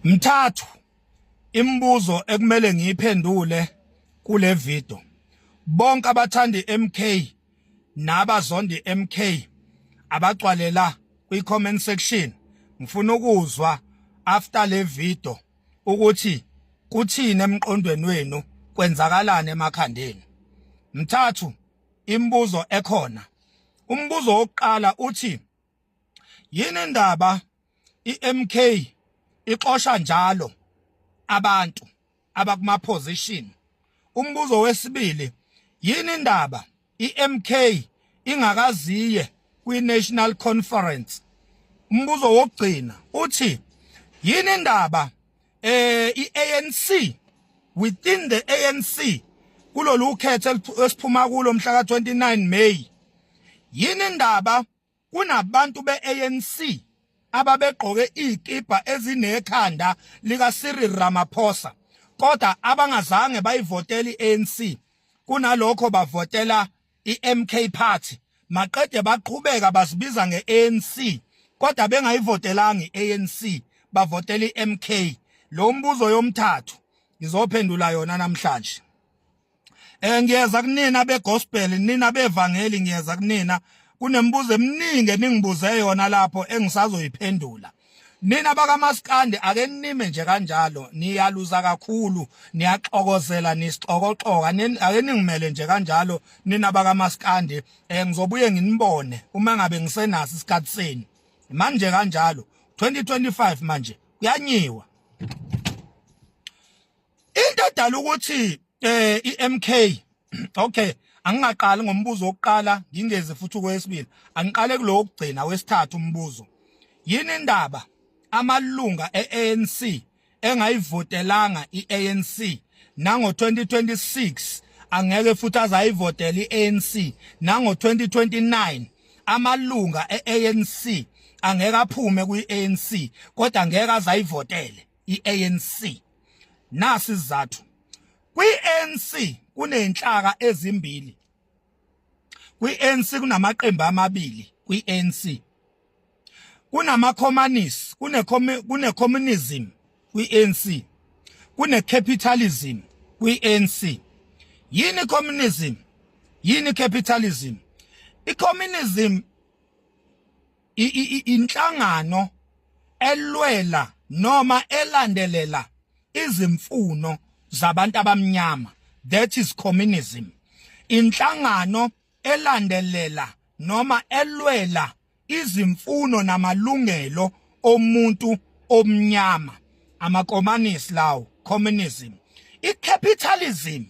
Mthathu imibuzo ekumele ngiyiphendule kule video. Bonke abathanda iMK nabazonda iMK abagcwalela kwi comment section. Ngifuna ukuzwa after le video ukuthi kuthini emqondweni wenu, kwenzakalani emakhandeni. Mthathu imibuzo ekhona. Umbuzo wokuqala uthi, yini indaba iMK ixosha njalo abantu abakuma position? Umbuzo wesibili, yini indaba iMK ingakaziye kwi-National Conference? Umbuzo wokugcina uthi, yini indaba iANC, within the ANC, kulolu khetho esiphuma kulo mhla ka29 May, yini indaba kunabantu beANC ababegqoke izikipa ezinekhanda lika Cyril Ramaphosa kodwa abangazange bayivotela iANC, kunalokho bavotela iMK Party, maqede baqhubeka bazibiza ngeANC kodwa bengayivotelanga iANC, bavotela iMK? Lo mbuzo yomthathu ngizophendula yona namhlanje. Ngiyeza kunina begospel, nina bevangeli, ngiyeza kunina. Kunemibuzo eminingi eningibuze yona lapho engisazoyiphendula. Nina bakamaskandi, ake nime nje kanjalo, niyaluza kakhulu, niyaxokozela, nisixokoxoka. Ake ningimele nje kanjalo nina bakamaskandi. Ngizobuye nginibone uma ngabe ngisenaso isikhathi senu. Manje kanjalo 2025 manje kuyanyiwa. Into edala ukuthi iMK, okay, angingaqali ngombuzo wokuqala, ngingezi futhi kwesibili, angiqale kulo wokugcina, wesithathu umbuzo. Yini indaba amalunga eANC engayivotelanga iANC nango 2026, angeke futhi azayivotela iANC nango 2029? Amalunga eANC angeke aphume kwiANC kodwa angeke azayivotele iANC. Nasi isizathu. Kwi-ANC kunenhlaka ezimbili. Kwi-ANC kunamaqembu amabili. Kwi-ANC kunama-communist, kune-communism kwi-ANC, kune-capitalism kwi-ANC. Yini communism? Yini capitalism? I-communism inhlangano elwela noma elandelela izimfuno zabantu abamnyama, that is communism. Inhlangano elandelela noma elwela izimfuno namalungelo omuntu omnyama, amakomanisi lawo, communism. Icapitalism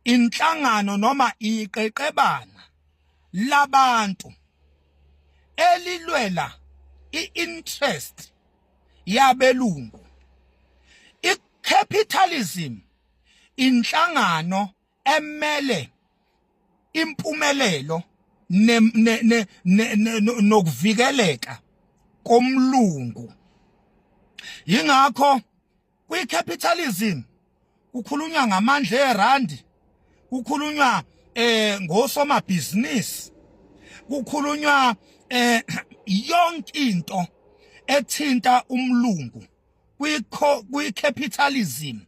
inhlangano noma iqeqebana labantu elilwela iinterest yabelungu. Icapitalism inhlangano emele impumelelo nokuvikeleka komlungu. Yingakho kwi-capitalism kukhulunywa ngamandla erandi, kukhulunywa ngosomabhizinisi, kukhulunywa yonke into ethinta umlungu. Kwi-capitalism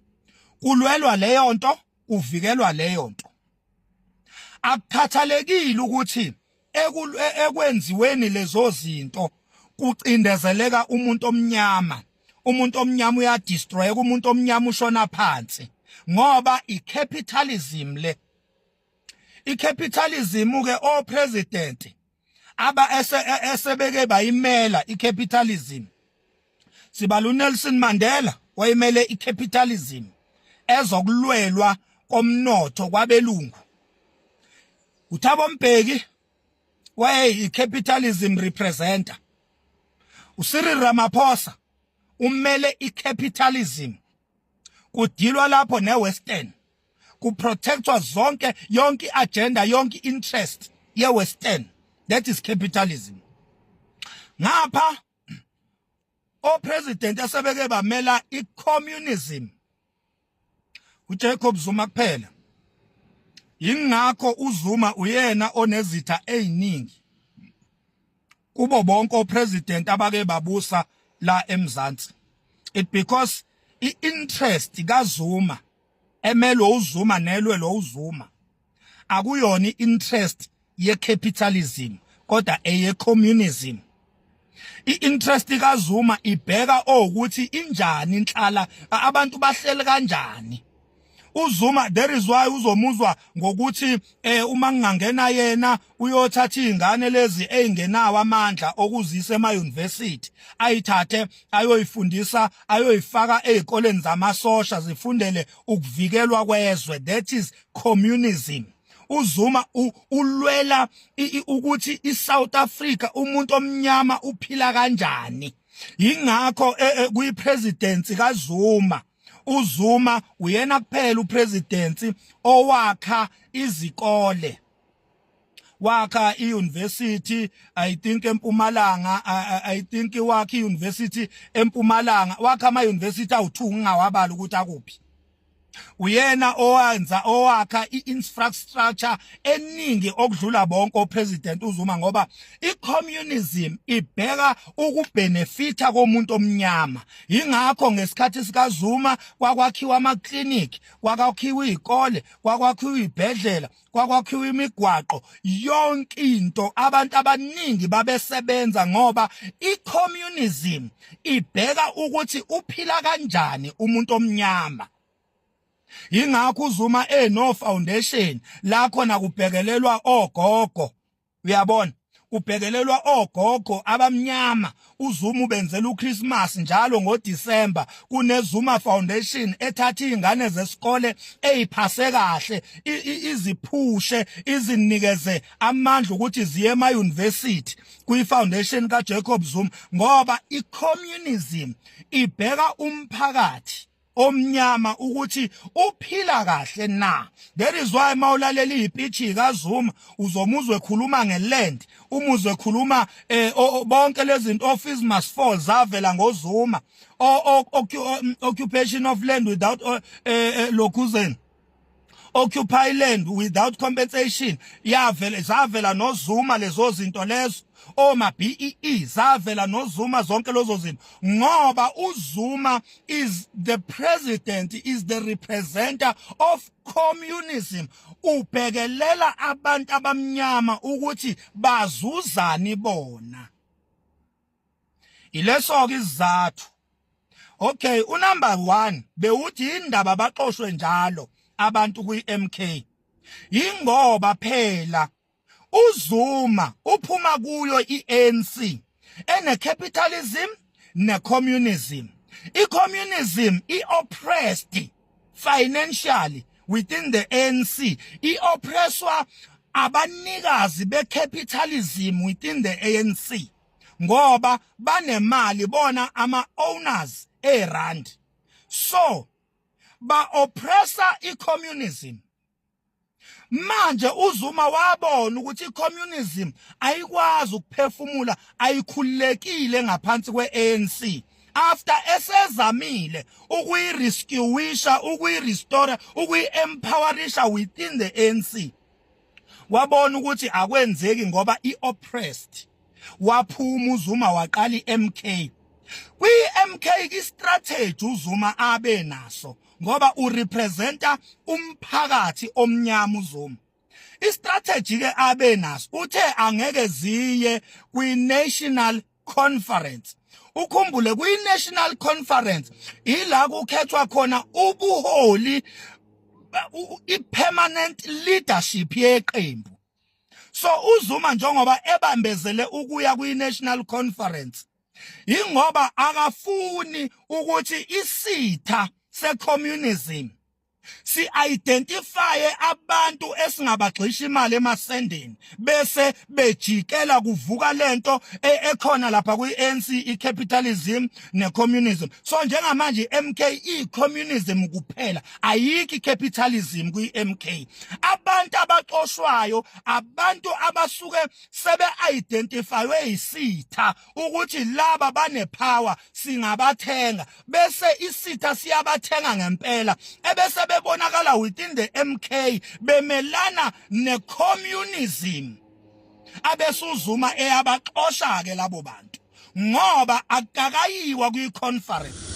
kulwelwa leyo nto, kuvikelwa leyo nto. Akukhathalekile ukuthi ekwenziweni lezo zinto kucindezeleka umuntu omnyama, umuntu omnyama uyadestroy, umuntu omnyama ushona phansi, ngoba icapitalism le. Icapitalism ke, o president aba esebeke bayimela icapitalism, sibala uNelson Mandela, wayemele icapitalism, ezokulwelwa komnotho kwabelungu. uThabo Mbeki wayeyi-capitalism representer. uCyril Ramaphosa umele i-capitalism. Kudilwa lapho ne-Western, kuprotectwa zonke, yonke i-agenda, yonke i-interest ye-Western, that is capitalism. Ngapha opresident asebeke bamela i-communism, uJacob Zuma kuphela. Ingakho uZuma uyena onezitha eziningi kubo bonke opresident abake babusa la eMzansi. It because i-interest kaZuma emelwe uZuma nelwe lo uZuma akuyona i-interest ye-capitalism kodwa eye-communism. I-interest kaZuma ibheka ukuthi injani inhlala, abantu bahleli kanjani. uZuma, there is why uzomuzwa ngokuthi uma ngingangena yena uyothatha izingane lezi ezingenawo amandla okuzisa ema university, ayithathe ayoyifundisa, ayoyifaka ezikoleni zamasosha, zifundele ukuvikelwa kwezwe. That is communism. uZuma ulwela ukuthi iSouth Africa, umuntu omnyama uphila kanjani. Ingakho kuyipresidency kaZuma, uZuma uyena kuphela upresidency owakha izikole, wakha iuniversity, I think eMpumalanga, I think wakha iuniversity eMpumalanga, wakha ama university awu2, ngingawabala ukuthi akuphi. Uyena owenza, owakha i-infrastructure eningi okudlula bonke opresident uZuma, ngoba i-communism ibheka ukubenefita komuntu omnyama. Ingakho ngesikhathi sikaZuma kwakwakhiwa ama-clinic, kwakwakhiwa izikole, kwakwakhiwa izibhedlela, kwakwakhiwa imigwaqo, yonke into. Abantu abaningi babesebenza ngoba i-communism ibheka ukuthi uphila kanjani umuntu omnyama. Ingakho uZuma eno foundation la khona kubhekelelwa ogogo, uyabona, kubhekelelwa ogogo abamnyama. UZuma ubenzela uChristmas njalo ngoDecember. KuneZuma Foundation ethatha izingane zesikole eziphase kahle, iziphushe, izinikeze amandla ukuthi ziye ema university kwi foundation kaJacob Zuma, ngoba icommunism ibheka umphakathi omnyama ukuthi uphila kahle na. That is why mawulalela ispeech kaZuma uzomuzwe ekhuluma ngeland, umuzwe ekhuluma bonke lezi zinto. Fees must fall zavela ngoZuma, occupation of land without lokuzen occupy land without compensation yavela, zavela noZuma lezo zinto lezo. Oma BEE zavela noZuma, zonke lezo zinto, ngoba uZuma is the president, is the representative of communism. Ubhekelela abantu abamnyama ukuthi bazuzani bona. Ileso ke isizathu. Okay, unumber 1 bewuthi indaba baxoshwe njalo abantu kwi-MK, ingoba phela uZuma uphuma kuyo iANC ene capitalism necommunism. Icommunism ioppressed financially within the ANC, ioppresswa abanikazi becapitalism within the ANC, ngoba banemali bona, ama owners erand, so ba oppressa icommunism. Manje uZuma wabona ukuthi icommunism ayikwazi ukuphefumula, ayikhululekile ngaphansi kweANC, after esezamile ukuyirescueisha, ukuyirestore, ukuyi-empowerisha within the ANC. Wabona ukuthi akwenzeki ngoba i-oppressed. Waphuma uZuma, waqala iMK. Kwi-MK i-strategy uZuma abe naso, ngoba urepresenta umphakathi omnyama uZuma, istrategy ke abe naso, uthe angeke ziye kwi-national conference. Ukhumbule, kwi-national conference ila kukhethwa khona ubuholi, i-permanent leadership yeqembu. So uZuma njengoba ebambezele ukuya kwi-national conference, ingoba akafuni ukuthi isitha secommunism si-identifye abantu esingabagxisha imali emasendeni, bese bejikela kuvuka lento ekhona lapha kwi-ANC, i-capitalism ne-communism. So njengamanje i-MK i-communism kuphela, ayikho i-capitalism kwi-MK. Abantu abaxoshwayo abantu abasuke sebe-identifywe yisitha ukuthi laba banepower, singabathenga, bese isitha siyabathenga ngempela, ebese bebonakala within the MK bemelana necommunism, abese uZuma eyabaxosha ke labo bantu ngoba akakayiwa kwi-conference.